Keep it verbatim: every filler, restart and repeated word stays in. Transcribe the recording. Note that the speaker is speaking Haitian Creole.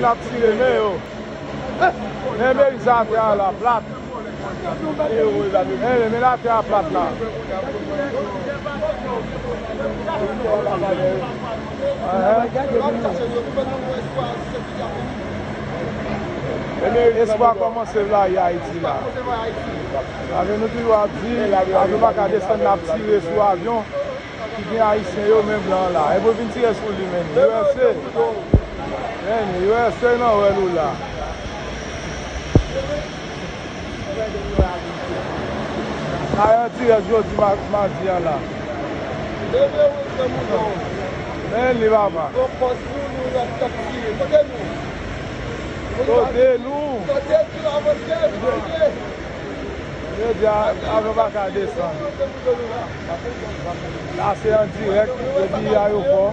L ap tire, men yo. Men, men sa atè a la plat. Men, men atè a plat la. Espwa kòmanse blayi Ayiti la. Avyon nou toujou ap di, avyon pa ka desann, n ap tire sou avyon ki gen ayisyen yo, men blan la. E pou vin tire sou li, men U S A. Men U S A nan wèl ou la. Sa e an dirèk jodi ma- madi an la. Men li papa. Kote nou? Jodi a, avyon pa ka desann. La se an dirèk depi ayewopò.